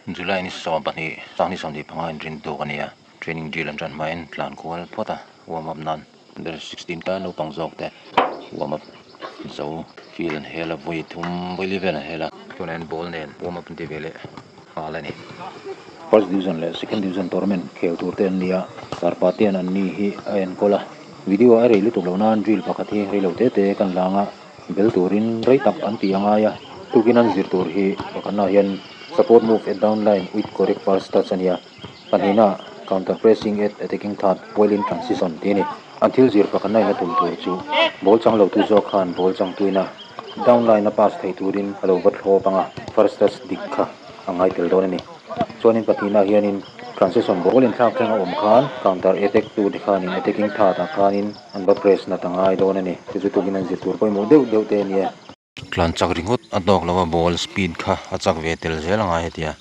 July ni 12 sang ni 25 in rin tuk a ni a. Training drill an tan hmain tlan kual phawt a warm up nan under 16 tan naupang zawk te warm up zo field an hel a vawi thum vawi li vel an hel a tunah hian ball nen warm up an ti ve leh nghal a ni. First division leh second division tournament khel tur te an ni a sarpa te hian an ni hi a enkawl a video a rei lutuk loh nan drill pakhat hi reilo te te kan la ang a bel turin rei tak an tih a ngai a tukin an zir tur hi pakhatnaah hian support move at down line with correct first touch a ni a pahnihnaah counter pressing at attacking third while in transition tih a ni an thil zir pakhatna in a tum tur chu ball chang lo tu zawk khan ball chang tuina down line a pass thei turin a lo va thlawp ang a first touch dik kha a ngai tel dawn a ni chuanin pahnihnaah hianin transition ball inthlak thleng a awm khan counter attack tu te khanin attacking third ah khanin an va press nat a ngai dawn a ni chu chu tukin an zir tur pawimawh deuh deuh te a nia. Tlan chak ringawt a tawk lo a ball speed kha a chak ve tel zel a ngai hetia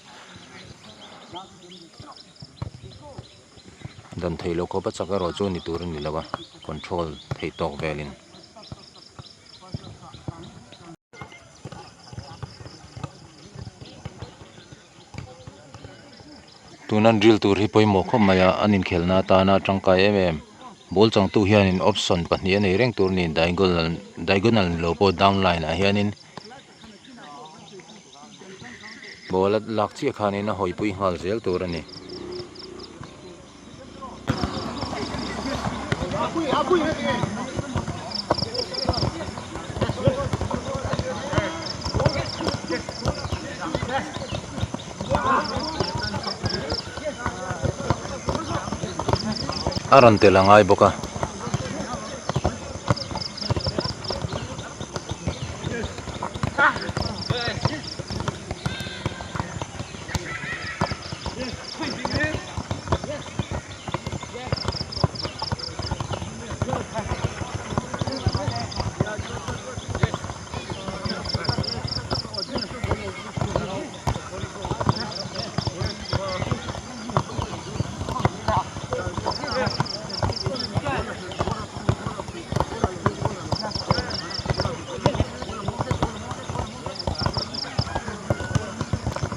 dan theih loh khawp a chak erawh chu ni tur a ni lo a control theih tawk velin. Tuna drill tur hi pawimawh khawp mai a an inkhelhna atana tangkai em em ball changtu hianin option pahnih a nei reng tur a ni diagonal diagonal ni lo pawh down line ah hianin ball a lak chiah khanin a hawipui nghal zel tur a ni. A rawn tel a ngai bawk a.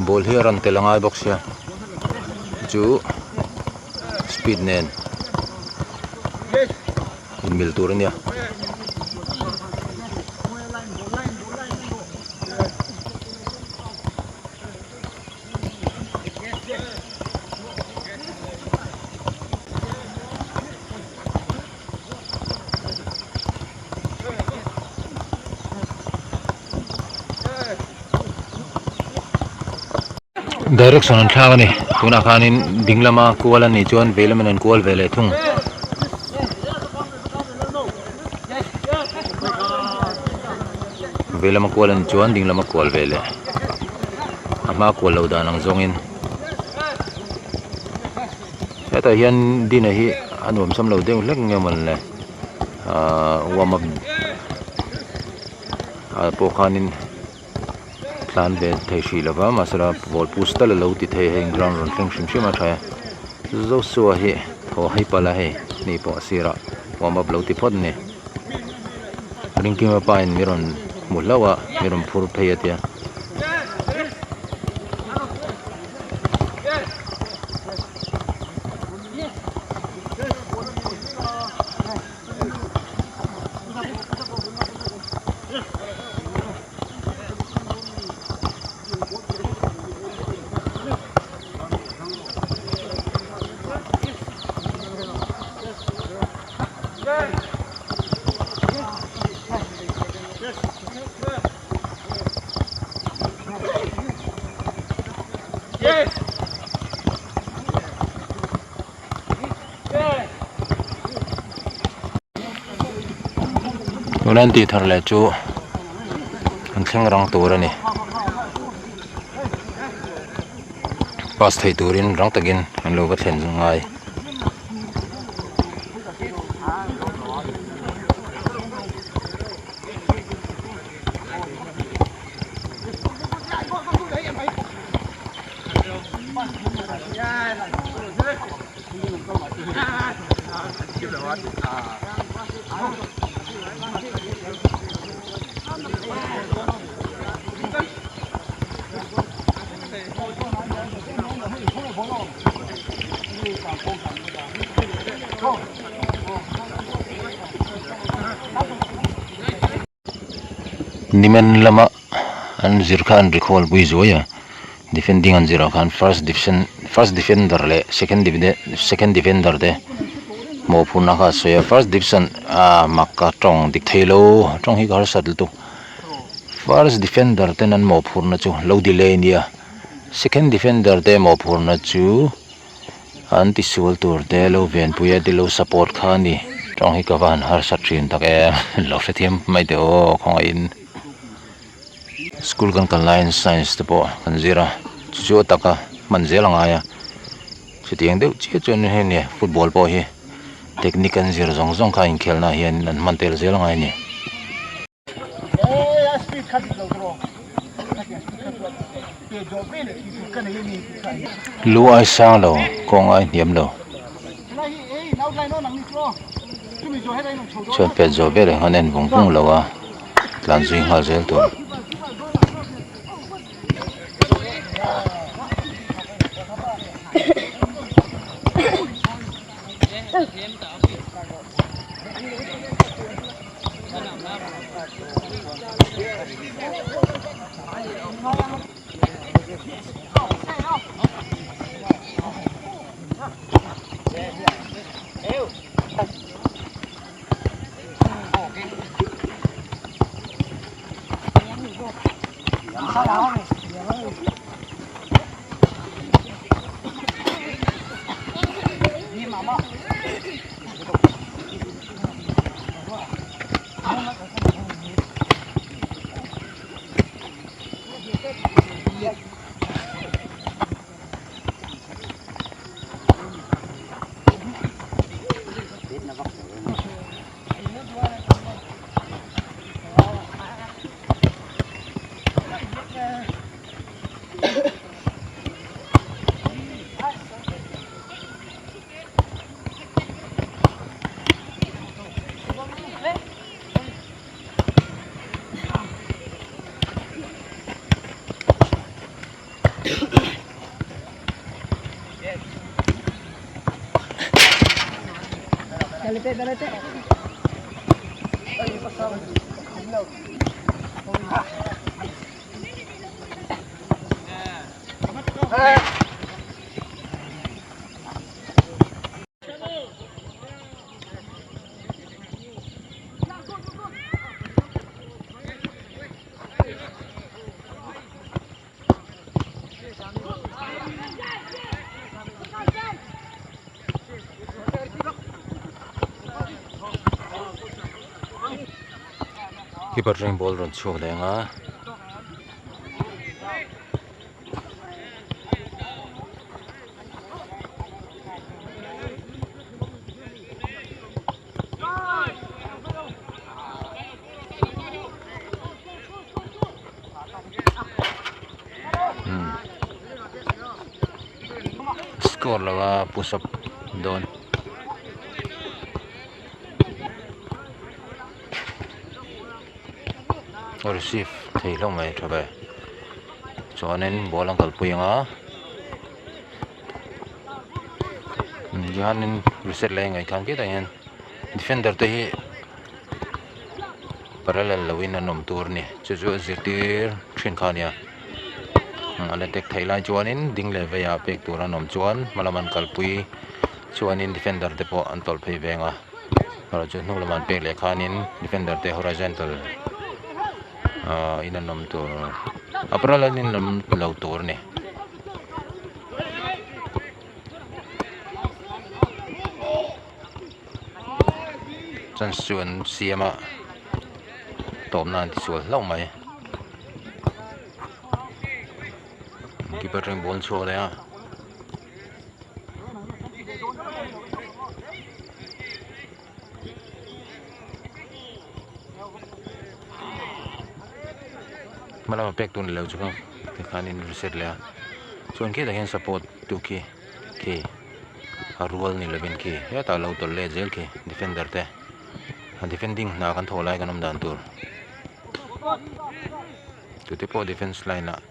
Ball hi a rawn tel a ngai bawk sia chu speed nen inmil tur a nia. Direction an thlak a ni tunah khanin ding lama kual a nih chuan vei lamin an kual ve leh thung. Vei lama kual a nih chuan ding lama kual ve leh a hma kual loh dan ang zawngin hetah hian dina hi a nuam sam lo deuh hlek nge mawn le ahh warm up ah pawh khanin tlan ve thei hrih lova mahsela ball push tal alo ti thei a heng ground rawn thleng hrim hrim a tha e Joshua hi thaw hai palh a hei ni pawh a sirah warm up lo ti phawt a ni Ringkima pa in mi rawn hmu hlauh a mi rawn phur phei a tia. Tuna an tih thar leh chu an thleng rang tur a ni pass thei turin rang takin an lo va thlen ngai. Nimen lama an zir kha an recall pui zuai a defending an zirah khan first division first defender leh second second defender te mawhphurhna kha a sawi a first division ah mak ka tawng dik thei lo tawng hi ka harsat lutuk first defender ten an mawhphurhna chu lo delay nia second defender te mawhphurhna chu. An tisual tur te lo venpui a tilo support kha a ni. Tawng hi ka va han harsa thin tak em lo hrethiam mai teh aw khawngaihin school kan kal laiin science te pawh kan zir a chu chu a taka hman zel a ngai a chutiang deuh chiah chuan hei nia football pawh hi technique an zir zawng zawng kha inkhelhna ah hian an hman tel zel a ngai a ni. Lu ai sang lo kawng ai hniam lo chuan pet zawh vel ah hian en vung vung lo a tlan zui nghal zel tur. Keeper chuan ball rawn chhuak leh ang a. Score lo a push up dawn. A receive thei hlauh mai tha ve chuanin ball an kalpui ang a hianin reset leh ngaih khan khiatah hian defender te hi parallel lo in an awm tur a ni chu chu a zirtir thin kha a nia an attack theih lai chuanin ding leh veiah pek tur an awm chuan hma lam an kalpui chuanin defender te pawh an tawlh phei veng a. Erawh chu hnung lamah an pek leh khanin defender te horizontal ahh in an awm tur a parallel in an awm lo tur a ni. Chance chu an siam a tawpna an tisual hlauh mai. Keeper chuan ball an chhuak leh a. Hma lama pek tur ni lo chu tikhanin reset leh a chuan khitah hian support tu khi khi a rual ni lovin khi hetah lo tawlh let zel khi defender te a defending hna kan thawh lai kan awm dan tur tute pawh defence line ah.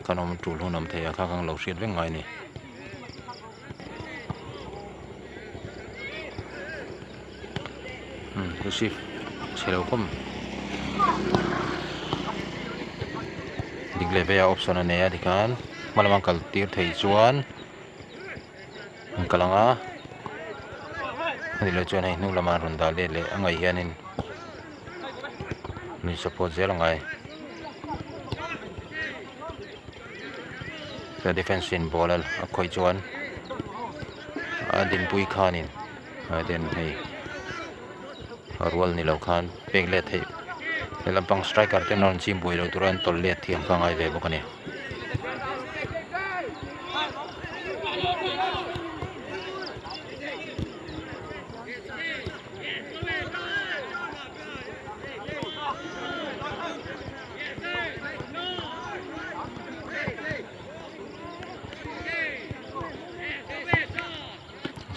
Kan awm tul hun awm thei a kha kang lo hriat vek ngai a ni. Umm receive chhe lo khawp dik leh veiah option a nei a tikhan hma lama kal tir thei chuan an kal ang a ani lo chuan hei hnung lamah an rawn dah let leh a ngaih hianin min support zel a ngai chuan defence in ball a khawih chuan a dinpui khanin ah ten hei a rual ni lo khan pek let theih he lampang striker ten a rawn chim buai lo tura an tawlh let thiam kha a ngai ve bawk a ni.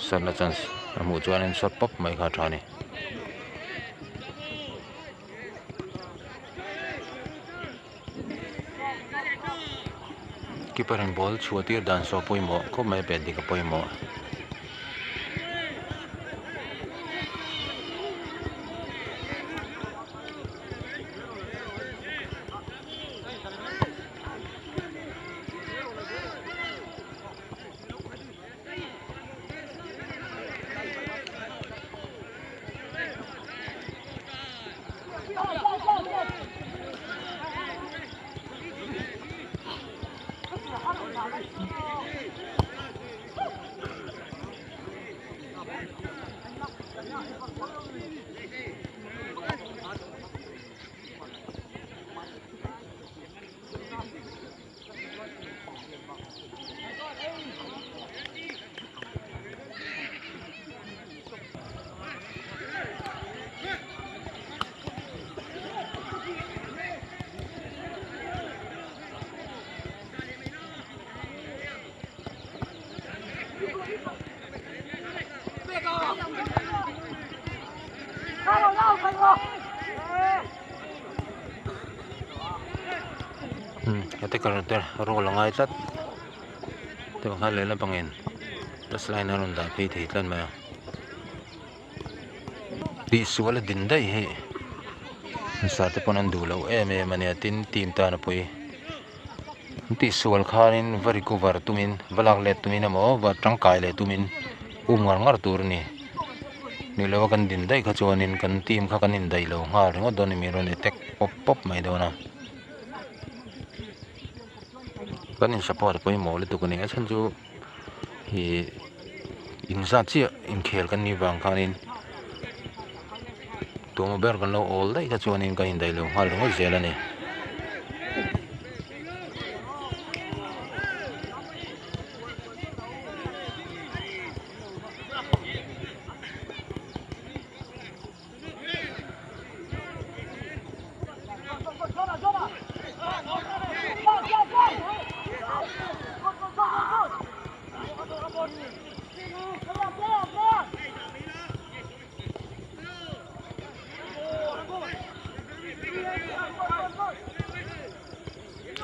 Shot na chance a hmuh chuanin shot pawp mai kha a tha a ni. Keeper in ball chhuah tir dan saw pawimawh khawp mai a pet dik a pawimawh. Attacker te role a ngai tlat tah khan lehlam pangin touch line a rawn dah phei thei tlat mai a tihsual a din daih hi hmasa te pawn an duh loh em em a nia tin team tan a pawi an tihsual khanin va recover tumin va lak let tumin emaw va tangkai leh tumin um ngar ngar tur a ni ni lova kan din daih kha chuanin kan team kha kan indaih lo nghal ringawt dawn a ni mi rawn attack pawp pawp mai dawn a. Kan in support a pawimawh lutuk a ni a chhan chu ih inzat chiah inkhel kan nih vang khanin tuamaw ber kan lo awl daih kha chuanin kan indaih lo nghal ringawt zel a ni.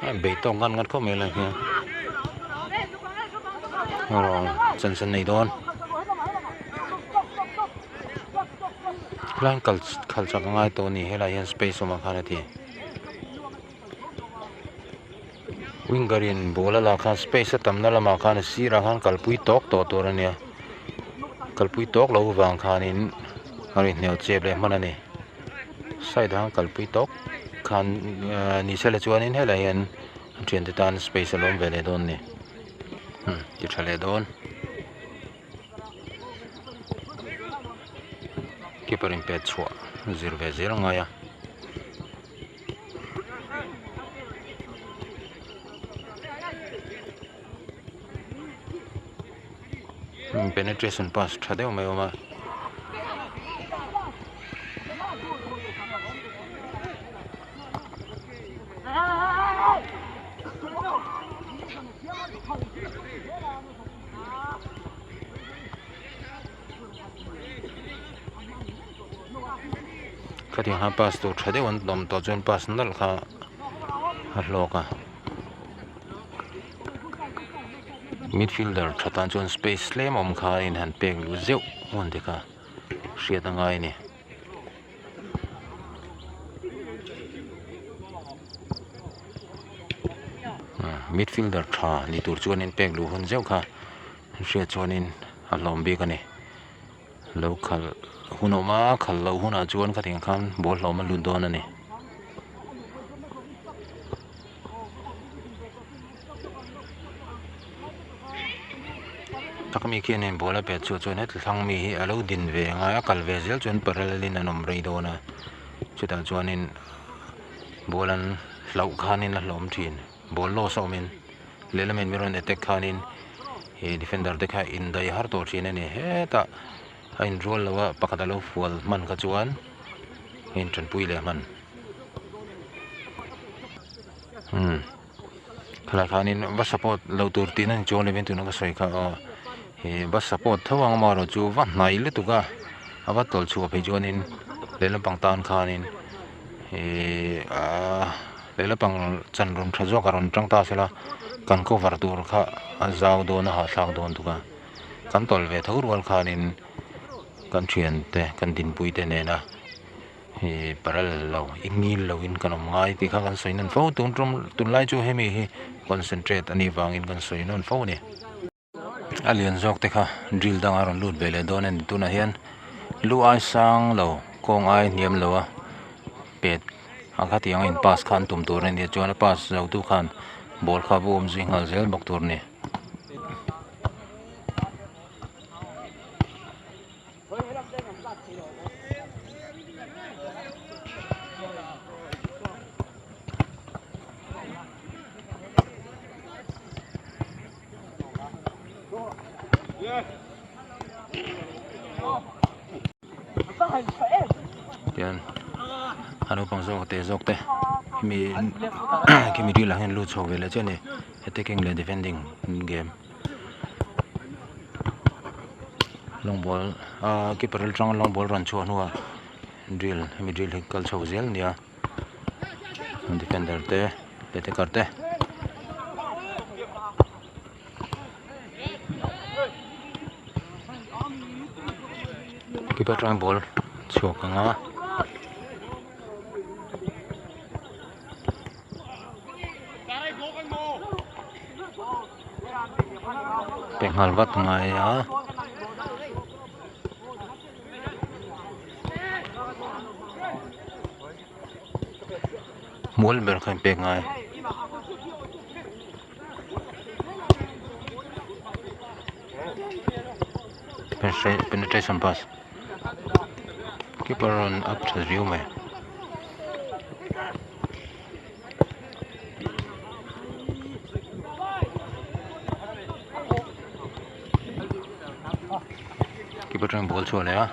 A bei tawk ngat ngat khawp mai lai hian chance an nei dawn. Helai kal khalh chak a ngai tawh a ni helai hian space awm ah khan a ti winger in ball a lak khan space a tamna lamah khan a sirah khan kalpui tawk tawh tur a nia kalpui tawk loh avang khanin a rawn inhnial chep leh hman a ni side ah khan kalpui tawk khan ahh ni sela chuanin helai hian a thiante tan space a lo awm ve leh dawn a ni umm ti tha leh dawn. Keeper in pet chhuah zir ve zel a ngai a. Penetration pass tha deuh mai a awm a. Khatiang khan pass tur tha deuh an awm tawh chuan pass nalh kha a hlawk a midfielder tha tan chuan space tlem a awm kha a inhan pek luh zeuh hun te kha hriat a ngai a ni. Midfielder tha ni tur chuanin pek luh hun zeuh kha an hriat chuanin a hlawm bik a ni. Lo khalh hun a awm a, khalh loh hunah chuan khatiang khan ball hlawm a lut dawn a ni. Tak mi khianin ball a pet chhuah chuan heti thlang mi hi a lo din ve ngai a kal ve zel chuan parallel in an awm rei dawn a chutah chuanin ball an hlauh khanin a hlawm thin ball loss a awmin lehlamin min rawn attack khanin ih defender te kha indaih har tawh thin a ni hetah a inrual lo a pakhat a lo fual hman kha chuan a intanpui leh hman umm. Khalai khanin va support lo tur tihna ni chuang lovin tuna ka sawi kha aw ih va support tho ang amaherawh chu va hnai lutuk a a va tawlh chhuah phei chuanin lehlam pang tan khanin ihh aaa lehlam pang chan rawn tha zawk a rawn tang ta sela kan cover tur kha a zau dawn a hahthlak dawn tuk a kan tawlh ve tho rual khanin kan thiante kan dinpui te nena. Ih paral lo i ngil lo in kan awm ngai tih kha kan sawi nawn fo tun tum tunlai chu hemi hi concentrate a nih vangin kan sawi nawn fo a ni. A lian zawk te kha drill dang a rawn lut ve leh dawn a ni tunah hian lu ai sang lo kawng ai hniam lo a pet a khatiang a in pass kha an tum tur a ni chuan a pass zo tu khan ball kha va awm zui nghal zel bawk tur a ni. Tian a naupang zawk te zawk te khimi khimi ril ah hian lut chho ve leh chiah a ni attacking leh defending game. Long ball ahh keeper atanga long ball rawn chhuah hnuah drill hemi drill hi kal chho zel a ni a defender te leh attacker te. Keeper atangin ball chhuak ang a. Pe nghal vat ngai a. Mual ber kha in pek ngai. Penetration pass keeper rawn up tha viau mai. Keeper chuan ball chhuah leh a.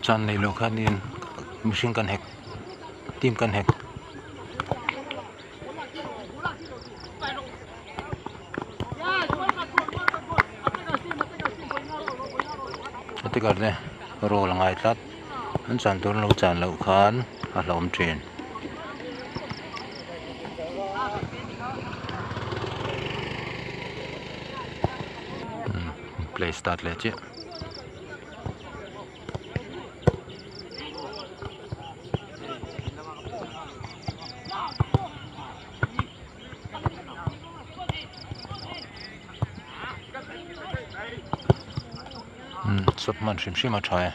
Chan nei loh khanin mihring kan hek team kan hek. Attacker te role a ngai tlat an chan tur an lo chan loh khan a hlauhawm thin. Play start leh chiah. Chawp hman hrim hrim a tha e.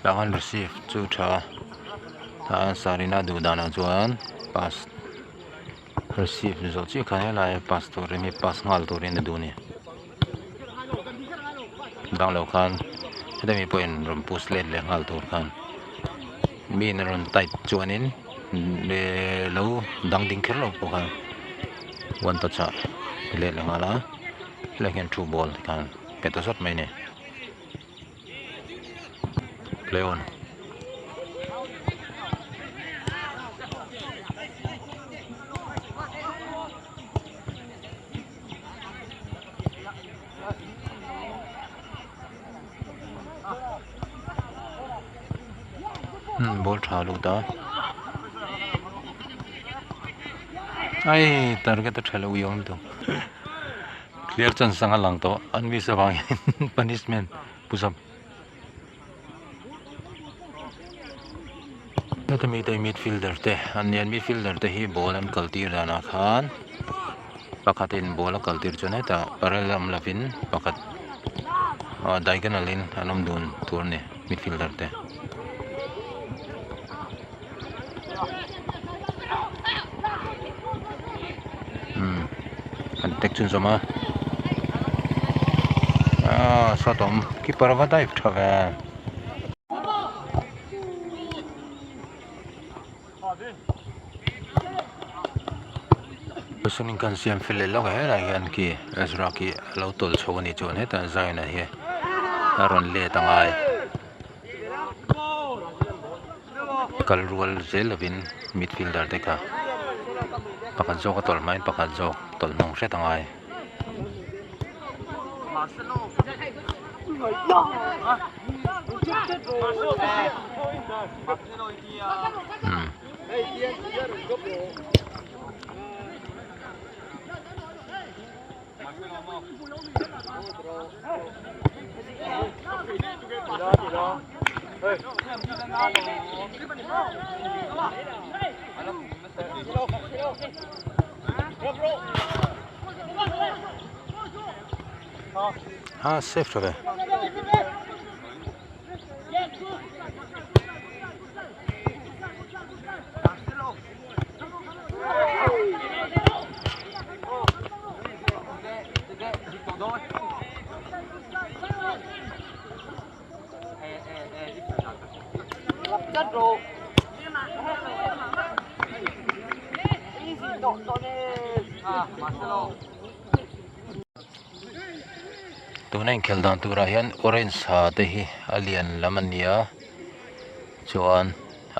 Tah khan receive chu tha a tah hian sarina duh danah chuan pass receive zawh chiah khan helai pass turin hi pass nghal turin a duh a ni. Dang lo khan heta mi pawhin rawn push let leh nghal tur khan mi in a rawn tight chuanin ehh lo dang ding kher lo pawh khan one touch ah let leh nghal a helai hian two ball te khan pe ta zawt mai a ni play on. Ball tha lut a ai target a tha lo i awm tawh clear chance anga lang tawh an miss avangin punishment push up. Heta mite midfielder te an nia midfielder te hi ball an kal tir danah khan pakhatin ball a kal tir chuan hetah parallel awm lovin pakhat ah diagonal in an awm dun tur a ni midfielder te. Umm an tek chhunzawm a aaa shot a awm keeper a va dive tha ve. Chuanin kan siam fel leh lawk a helai hian khi Ezra khi a lo tawlh chho a nih chuan hetah Zion-a hi a rawn let a ngai. Kal rual zel lovin midfielder te kha pakhat zawk a tawlh hmain pakhat zawk tawlh hnawng hret a ngai. Ha safe tha ve. Tuna inkhelh dan turah hian orange ha te hi a lian lam an ni a chuan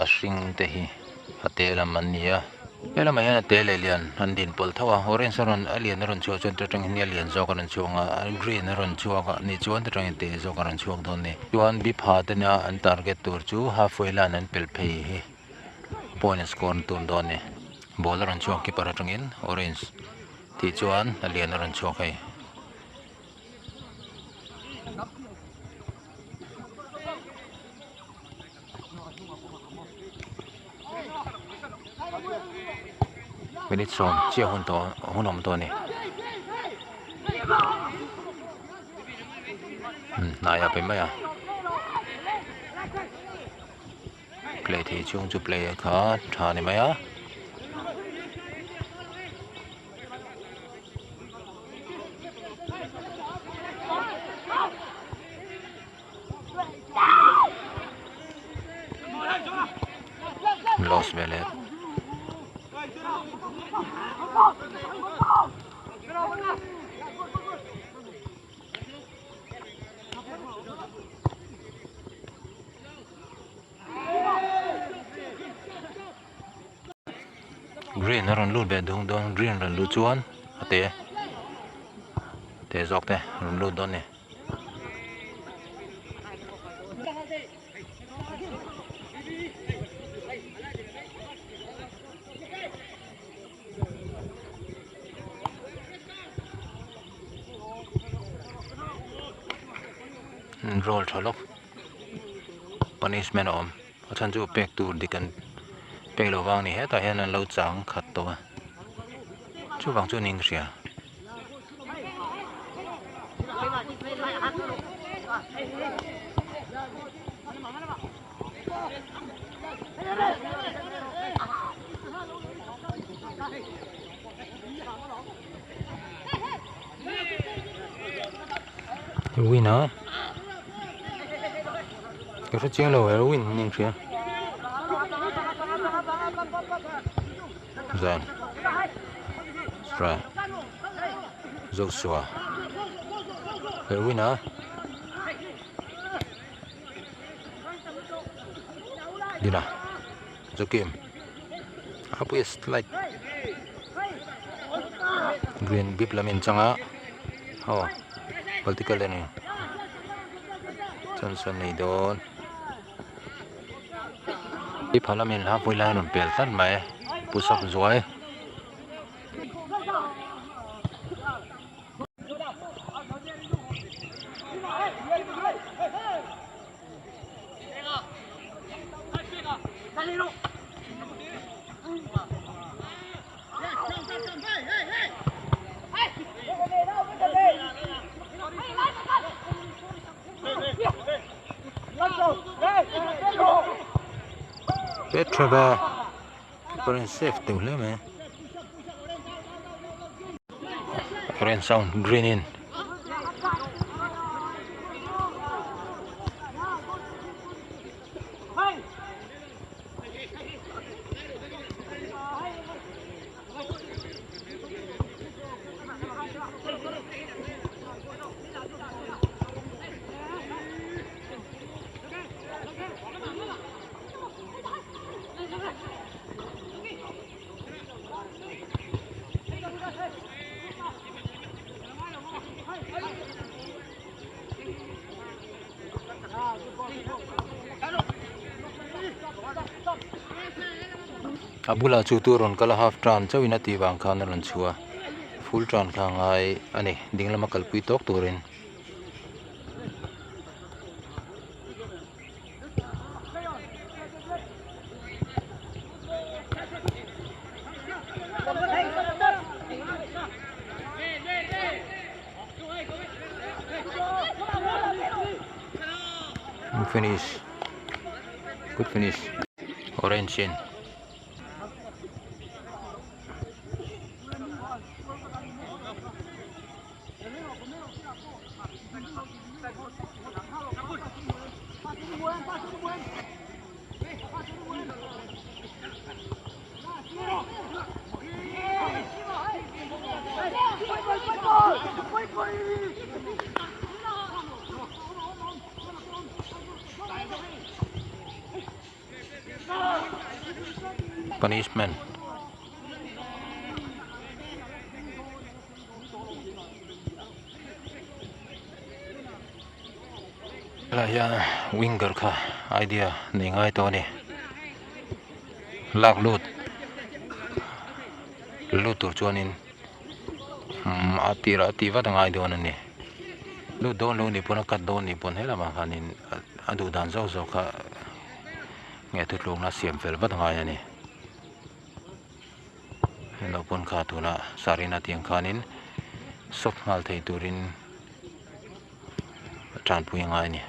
a hring te hi a te lam an ni a he lamah hian a te leh lian an din pawlh tho a orange a rawn a lian a rawn chhuah chuan ta tang hian a lian zawk a rawn chhuak a a green a rawn chhuak a nih chuan ta tangin te zawk a rawn chhuak dawn a ni chuan bipha tena an target tur chu halfway line an pelh phei hi point an score na tur dawn a ni ball a rawn chhuak keeper atangin orange tih chuan a lian a rawn chhuak hei. Minute sawm chiah hun tawh hun awm tawh a ni hnaiah pe mai a play thei chhung chu play kha tha a ni mai a. Lost ve leh. Green a rawn lut ve dung dawn green rawn luh chuan a te te zawk te rawn lut dawn a ni. Roll tha lawk punishment a awm a chhan chu pek tur dik an pek loh vang a ni hetah hian an lo chang khat tawh a chuvang chu niin ka hria. Win a ka hre chiang lo he win niin ka hria zan try Joshua he win a. Dina Joakim a pui a slide green bip lam in chang a aw political a ni chuan sawn nei dawn bip ha lamin a pui lai a rawn pel tlat mai push up zuai. Pet tha ve keeper in safe teuh hle mai. Orange sound green in. A bulah chu tur rawn kal a half turn chauhin a tih vang khan a rawn chhuah a full turn kha a ngai a ni ding lama kalpui tawk turin. Finish good finish orange in. Punishment. Helai hian winger kha idea nei ngai tawh a ni lak lut lut tur chuanin umm a tirah a tih vat a ngai dawn a ni lut dawn lo nih pawn a cut dawn nih pawn helamah khanin a duh dan zawk zawk kha nge thutlukna siam fel vat a ngai a ni. Heng lo pawn kha tuna sarina tiang khanin sawp nghal thei turin tanpui a ngai a ni.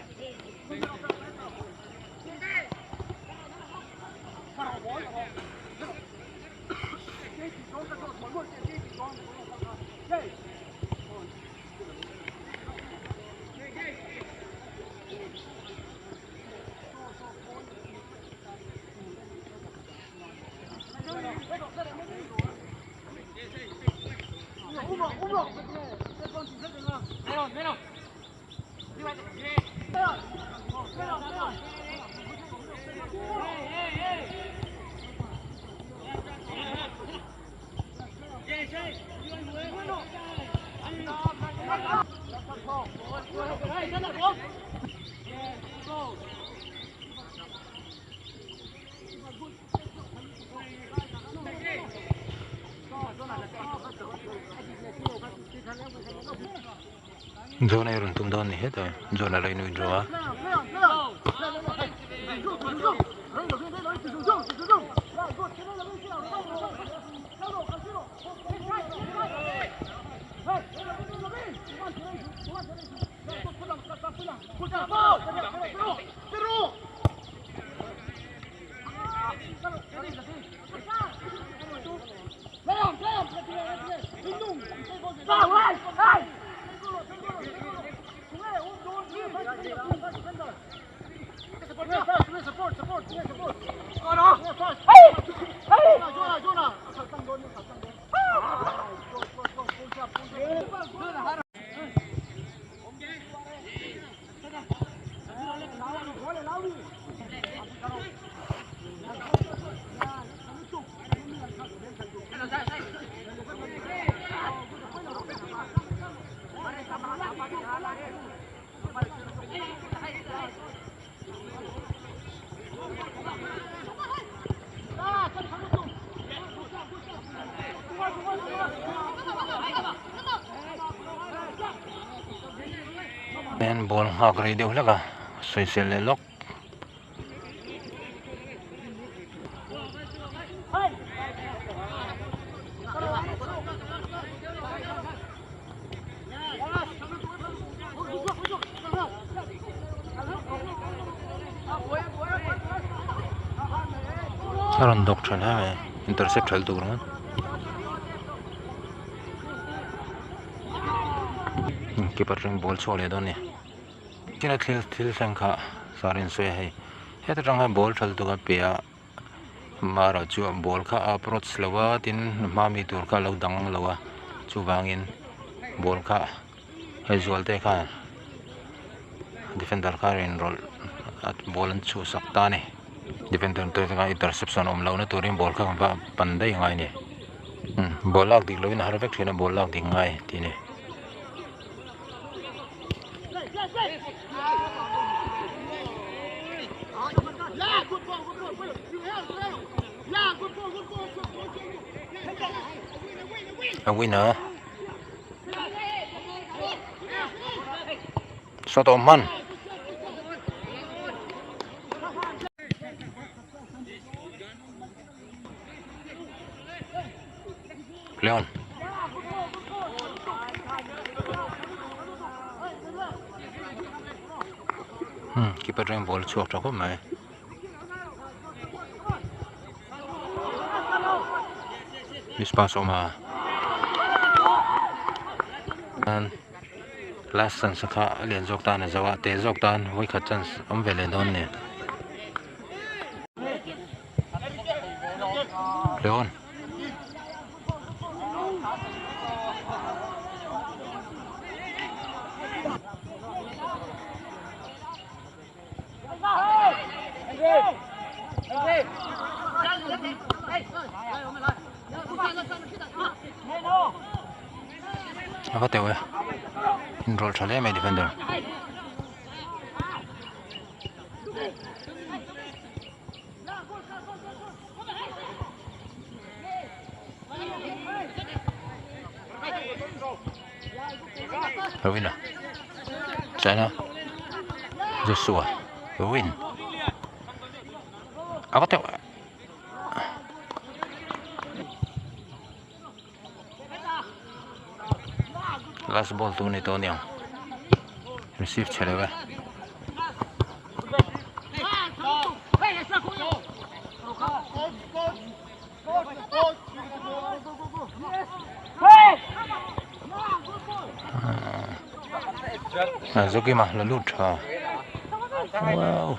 John a rawn tum dawn ni hetah John a lo in withdraw a. Hian ball nghak rei deuh hlek a sawisel leh lawk. A rawn dawk tha hle mai intercept tha lutuk ringawt. Keeper chuan ball chhuak leh dawn a ni. China thil thil thleng kha sar in sawi a hei heta tang hian ball tha lutuk a pe a amaherawh chu ball kha a approach lo a tin hma mi tur kha a lo dang lo a chuvangin ball kha hei zual te khan defender kha a rawn rawlh a ball an chhuhsak ta a ni defender te khan interception awm lohna turin ball kha va pan daih a ngai a ni ball lak dik lohin a har vek thin a ball lak dik ngai tih a ni. A win a shot awm hman Leon. Keeper atangin ball a chhuak tha khawp mai. Miss pass a awm a. Last chance kha a lian zawk tan a zo a, te zawk tan vawikhat chance awm ve leh dawn nen. Leon. A va teuh e inrawlh tha hle mai defender. Rowin a China Joshua Rowin a va teuh last ball tur ni tawh aniang receive chhe lo e. Zokima la lut tha wow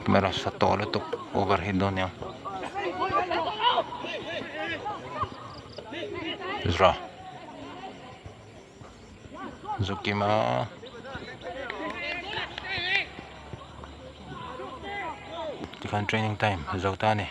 camera sa tawh lutuk over hit dawn nia Ezra Zokima tikhan training time a zo ta a ni.